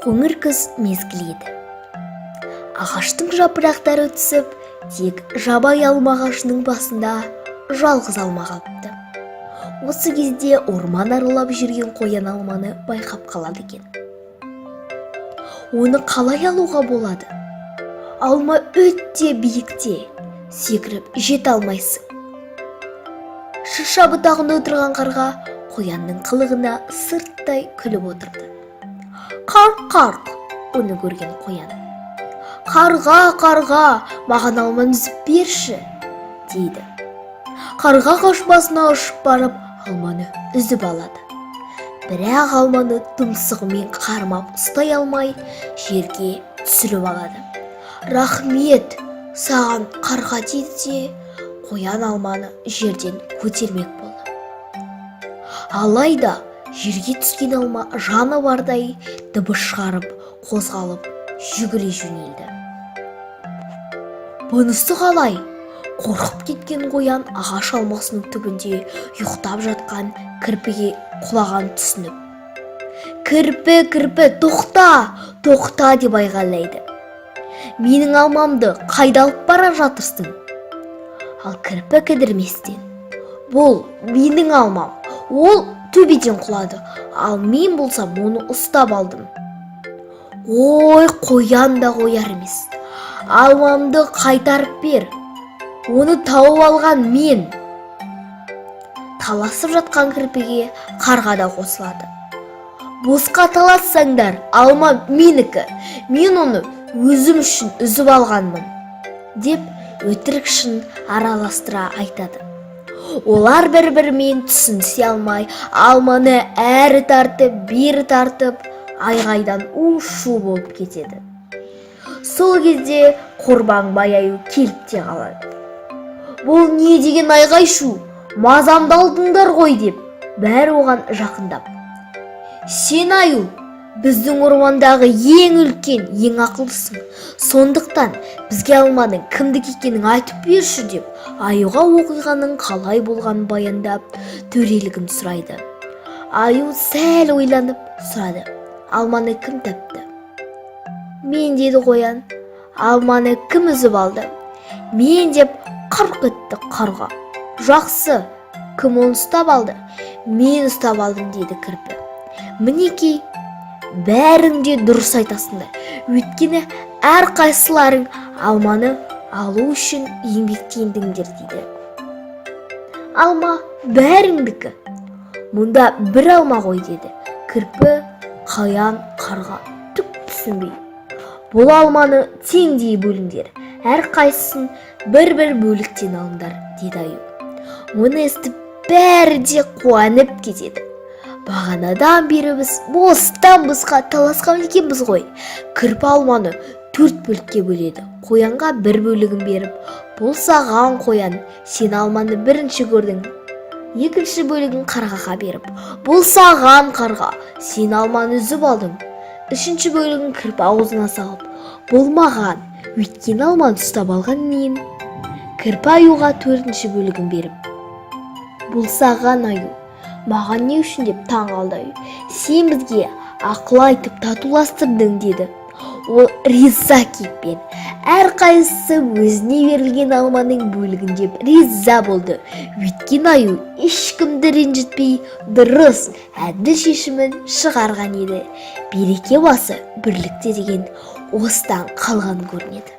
Қоңыр күз мезгілі еді. Ағаштың жапырақтары түсіп, тек жабайы алма ағашының басында жалғыз алма қалыпты. Осы кезде орман аралап жүрген қоян алманы байқап қалады екен. Оны қалай алуға болады? Алма өте биікте, секіріп жете алмайсың. Шырша бұтағында отырған қарға қоянның қылығына сырттай күліп отырды. Қарқ, қарқ! Оны көрген қоян: «Қарға, қарға, маған алманы үзіп берші», – дейді. Қарға ағаш басына ұшып барып, алманы үзіп алады. Бірақ алманы тұмсығымен қармап ұстай алмай, жерге түсіріп алады. «Рахмет саған, қарға», – дейді де, қоян алманы жерден көтермек болды. Алайда жерге түскен алма жаны бардай дыбыс шығарып, қозғалып, жүгіре жөнелді. Бұнысы қалай? Қорқып кеткен қоян ағаш алмасының түбінде ұйықтап жатқан кірпіге құлаған түсініп: «Кірпі, кірпі, тоқта, тоқта!» – деп айғайлайды. «Менің алмамды қайда алып бара жатырсың?» Ал кірпі кідірместен: «Бұл менің алмам. Ол төбеден құлады, ал мен болсам оны ұстап алдым». Ой, қоян да қояр емес: «Алмамды қайтарып бер, оны тауып алған мен!» Таласып жатқан кірпіге қарға да қосылады. «Босқа талассаңдар, алма менікі, мен оны өзім үшін үзіп алғанмын», – деп өтірік шын араластыра айтады. Олар бір бірімен түсінісе алмай, алманы әрі тартып, бері тартып, айғайдан у шу болып кетеді. Сол кезде Қорбаңбай аю келіп те қалады. «Бұл не деген айғай шу мазамды алдыңдар ғой?» – деп бәрі оған жақындап. «Сен, аю, біздің ормандағы ең үлкен, ең ақылдысың. Сондықтан бізге алманың кімдікі екенін айтып берші», – деп, аюға оқиғаның қалай болғанын баяндап, төрелігін сұрайды. Аю сәл ойланып сұрады: «Алманы кім тапты?» «Мен», – деді қоян. «Алманы кім үзіп алды?» «Мен», – деп қырқ етті қарға. «Жақсы, кім оны ұстап алды?» «Мен ұстап алдым», – деді кірпі. «Мінекей, бәрің де дұрыс айтасыңдар, өйткені әрқайсыларың алманы алу үшін еңбектендіңдер», – дейді. «Алма бәріңдікі, мұнда бір алма ғой», – деді кірпі, қоян, қарға түк түсінбей. «Бұл алманы теңдей бөліңдер, әрқайсысын бір-бір бөліктен алыңдар», – деді аю. Мұны естіп, бәрі де қуанып кетеді. «Бағанадан бері біз бостан босқа таласқан екенбіз ғой». Кірпі алманы төрт бөлікке бөледі. Қоянға бір бөлігін беріп: «Бұл саған, қоян, сен алманы бірінші көрдің». Екінші бөлігін қарғаға беріп: «Бұл саған, қарға, сен алманы үзіп алдың». Үшінші бөлігін кірпі аузына салып: «Бұл маған, өйткені алманы ұстап алған мен». Кірпі аюға төртінші бөлігін беріп: «Бұл саған, аю». «Маған не үшін?» – деп таң қалды аю. «Сен бізге ақыл айтып, татуластырдың», – деді ол риза кейіппен. Әрқайсысы өзіне берілген алманың бөлігін жеп, риза болды, өйткені аю ешкімді ренжітпей, дұрыс, әділ шешімін шығарған еді. Береке басы бірлікте деген осыдан қалған көрінеді.